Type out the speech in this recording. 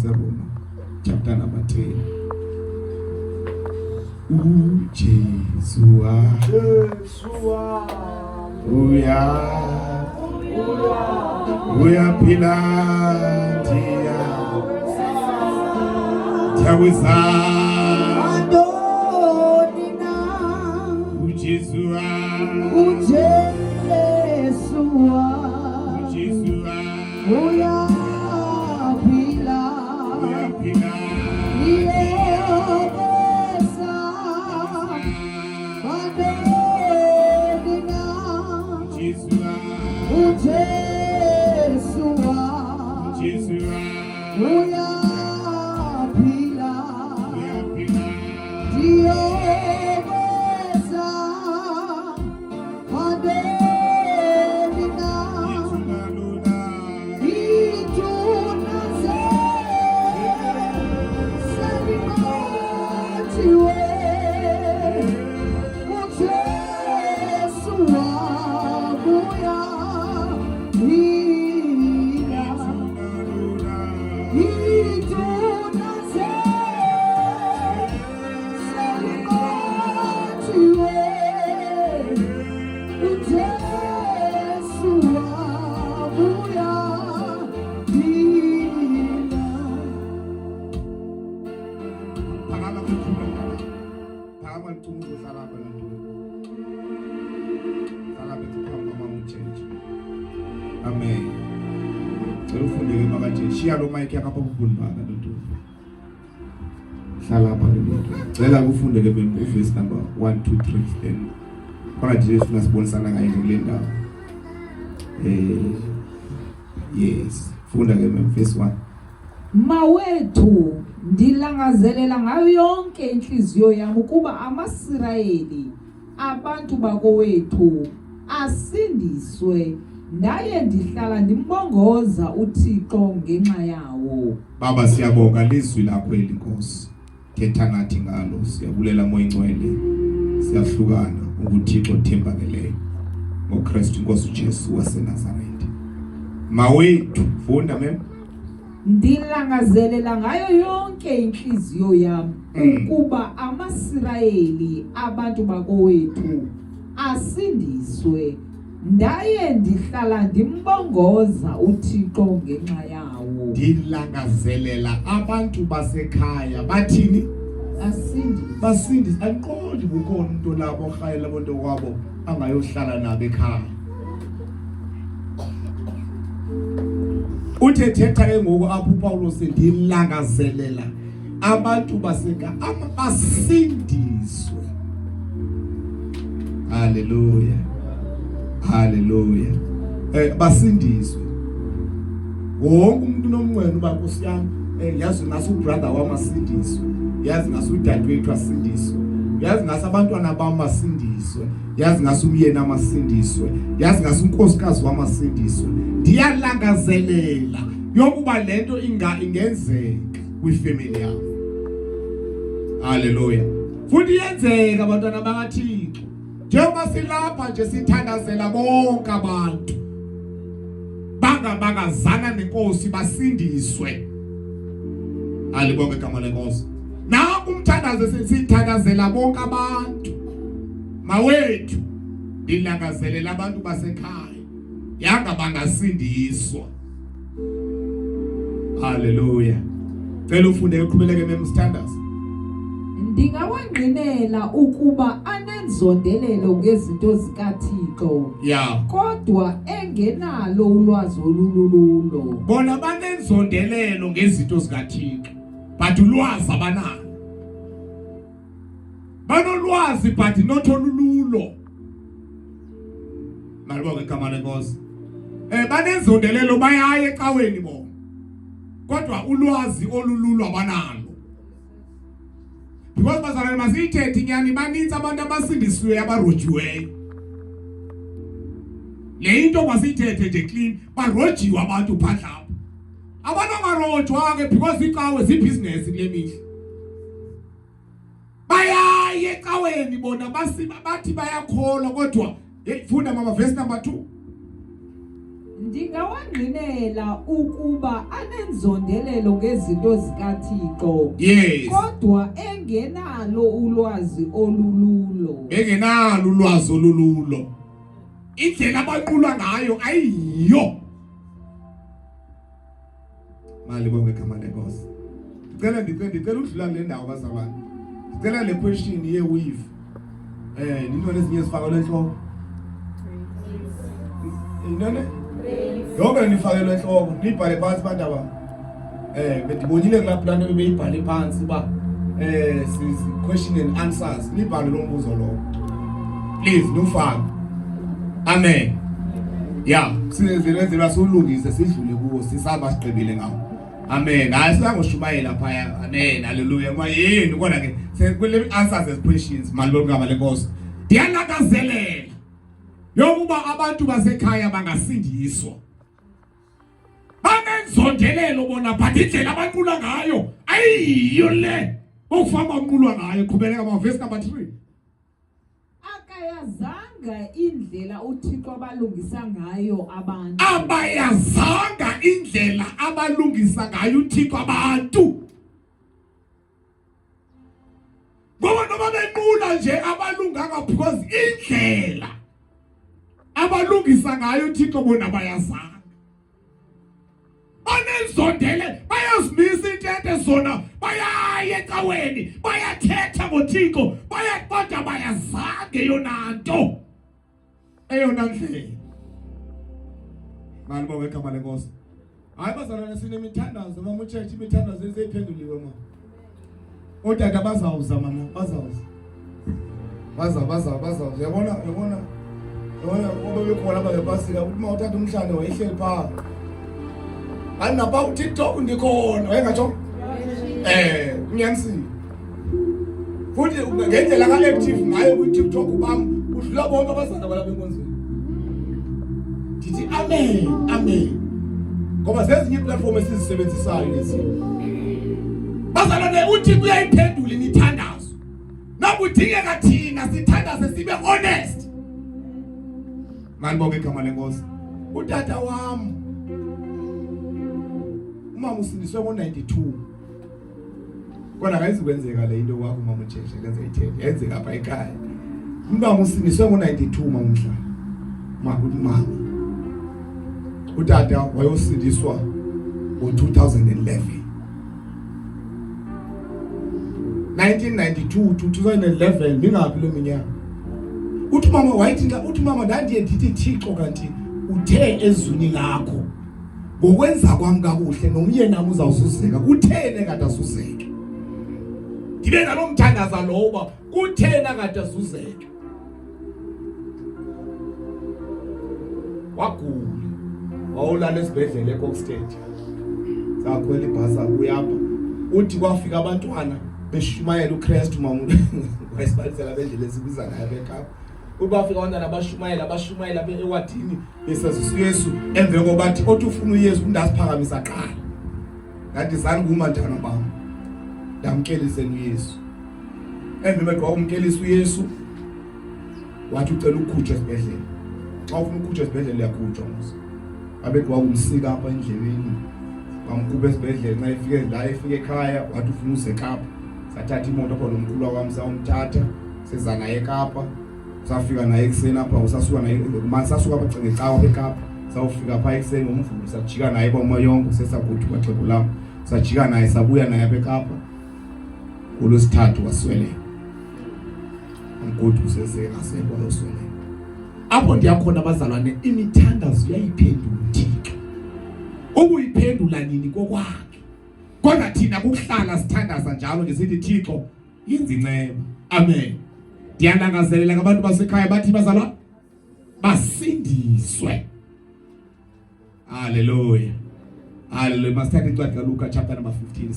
kwabaseRoma chapter number 10. uJesu Jesu wami uya uyaphila ndiya ndiyakwisa Antoni na uJesu wami uJesu wami uJesu wami uyaphila uyaphila Ndiyobesa Antoni na uJesu wami uJesu wami uJesu wami uyaphila uyaphila Ndiyobesa Antoni na ithuna lona Ithuna selinqotshiwe, uJesu wabuya phila. ithuna lona Ithuna selinqotshiwe, uJesu wabuya phila. Phakama kuthula mntana. Phakama licumu uzohlala apha nantoni. Hlala apha phambi kwamama uJeje. Amen. Cela ufunde ke makaJeje. Shiya lo mic yakho apha kubhundana nantoni. Hlala apha ke nto. Cela ufunde ke mem uverse number 1 2 3 then khona nje sifuna sibonisana ngayo nje kule ndawo. Yes, funda ke mem verse 1. Mawethu, ndilangazelela ngayo yonke inhliziyo yami ukuba amaSirayeli abantu bakowethu asindiswe. Ndaye ndihlala ndimbongoza uThixo ngenxa yawo. Baba siyabonga lizwi lakho eli Nkosi. Thetha nathi ngalo siyabulela moya ingcwele. Siyahlukana unguThixo othembakeleyo. NgoKristu inkosi uJesu waseNazaretha. Mawethu funda mem. Ndilangazelela ngayo yonke inhliziyo yami ukuba amaSirayeli abantu bakowethu asindiswe. Ndaye ndihlala ndimbongoza uThixo ngenxa yawo. Ndilangazelela abantu basekhaya bathini? Asindiswe. Basindise. Andiqondi bukhona umuntu labo orhayela abantu kwabo angayohlala nabo ekhaya. Uthe thetha ke ngoku apho uPawulos ndilangazelela abantu baseka basindiswe. Haleluya. Haleluya. Basindiswe. Wonke umuntu nomnqweno uba Nkosi yami yazi ngase ubrother wami asindiswe. Yazi ngase udadewethu asindiswe. Yazi ngase abantwana bami basindiswe. Yazi ngase umyeni amasindiswe. Yazi ngase unkosikazi wami asindiswe. Ndiyalangazelela yokuba lento ingenzeka kwifamily yami. Haleluya. Futhi iyenzeka abantwana bakaThixo. Njengoba silapha nje sithandazela bonke abantu bangabangazana nenkosi basindiswe. Alibonke igama lenkosi. Naku umthandazo sithandazela bonke abantu. Mawethu ndilangazelela abantu basekhaya yanga bangasindiswa. Haleluya. Cela ufunde uqhubeleke memsithandazo. Ndingawangqinela ukuba anenzondelelo ngezinto zikaThixo. Yeah. Kodwa engenalo ulwazi olulululo. Bona banenzondelelo ngezinto zikaThixo, but ulwazi abanalo. Banolwazi but not olululo. Malibonge igama lenkosi. Banenzondelelo bayaya ecaweni bona. Kodwa ulwazi olululo abanalo. Because bazalwane masiyithethe inyani baninzi abantu abasindisiweyo abarojiweyo. Le into masiyithethe nje clean, barojiwe abantu phandle apha. Abantu angarojwa ke because icawe zibusiness kule mihla. Bayaye ecaweni bona bathi bayakholwa kodwa hey, funda mama verse number 2. Ndingawangqinela ukuba anenzondelelo ngezinto zikaThixo. Yes. Kodwa engenalo ulwazi olululo. Engenalo ulwazi olululo. Indlela abanqulwa ngayo ayiyo. Malibongwe igama lenkosi. Ndicela ndicela ndicela udlula kule ndawo bazalwane. Ndicela le question ye weave. Eh, nintoni ezinye ezifakelwe enhloko? Intoni? Yonke nifakelwe enhloko, nibhale phansi bantu aba. Eh, bendibonile kulaa plan bebeyibhale phansi uba eh question and answers, nibhale lo mbuzo lowo. Please nufake. Amen. Yeah, sizenzelwa siwulungise sidlule kuwo sisaba sigqibile ngawo. Amen. Hayi singoshumayela phaya. Amen. Hallelujah. Ngoba yini kodwa ke sekule answers as questions malibonga igama lenkosi. Ndiyalakazelela yokuba abantu basekhaya bangasindiswa. Banenzondelelo bona but indlela abanqula ngayo ayiyo le okufamba unqulwa ngayo. Qhubeleka ma verse number 3. Akayazanga indlela uThixo abalungisa ngayo abantu. Abayazanga indlela abalungisa ngayo uThixo abantu. Ngoba noma benqula nje abalunganga because indlela abalungisa ngayo uThixo bona bayazanga. Banenzondele bayazimisa intente zona bayaya ecaweni bayathetha ngoThixo bayaqonda bayazange eyona nto eyona ndlela. Malibongwe igama lenkosi. Hayi bazalwane sinemithandazo mama utshethe imithandazo eseyiphenduliwe mama. Otata bazawuza mana bazawuza. Baza baza bazawuza. Uyabona uyabona uyabona ngoba bekhona apha ngepasika uthi uma uthatha umhlane wayehleli phaa. Hayi napha uTikTok ndikhona wayengatsho? Eh unyanisile. Futhi ngendlela ka-active ngayo kwi-TikTok bam udlula bonke abazana balapha enkonzweni. Ndithi amen amen. Ngoba zezinye iiplatform esizisebenzisayo lezi. Bazalwane uthi uyayiphendula imithandazo. Nakudingeka thina sithandaze sibe honest. Malibonge igama lenkosi. Utata wam umama usindiswe ngo-92 kodwa akayizukwenzeka le into kwakho mama uJeshe lenze ithethe yenzeka apha ekhaya umntwana usindiswe ngo-92 mama umhlaba makuthi mama utata wayosindiswa ngo-2011 1992 to 2011 mingaphi lo minyaka uthi mama wayethi uthi mama ndandiye ndithi Thixo kanti uthe ezwini lakho ngokwenza kwami kakuhle nomyeni wami uzawuzuzeka kutheni engathi azuzeke ndibe nalo mthandaza lowo uba kutheni angathi azuzeke wagula wawulala esibhedlela eKokstad sakhwela ibhasi abuya apha uthi kwafika abantwana beshumayela uKristu mama wayesibalisela bendlela esibiza ngayo eKapa ubafika abantwana bashumayela bashumayela ewadini besazisa uYesu emveni kobathi othi ufuna uYesu umntu asiphakamisa qala ndathi zani kuma ntana bam ndamkeliseni uYesu emveni kokumkelisa uYesu wathi ucela ukukhutshwa esibhedlela xa ufuna ukukhutshwa esibhedlela uyakhutshwa mos abe wakumsika apha endlebeni wamkhupha esibhedlela nxa efike la efike ekhaya wathi ufuna uze eKapa sathatha imoto apha nomkhulu wam sawumthatha seza naye eKapa safika naye ekuseni apha usasuka naye sasuka apha ngecawa apha eKapa sawufika pha ekuseni ngomvulo sajika naye kwamoyongo sesagothuka xhego lam sajika naye sabuya naye apha eKapa ngolwesithathu wasweleka umgoduso asekho ayosweleka apho ndiyakhona abazalwane imithandazo uyayiphendula uThixo ukuyiphendula nini kokwakhe kodwa thina kukuhlala sithandaza njalo nje sithi Thixo yenza inceba amen ndiyalangazelela ngabantu basekhaya bathi bazalwane basindiswe haleluya haleluya masithathe incwadi kaLuka chapter number 15.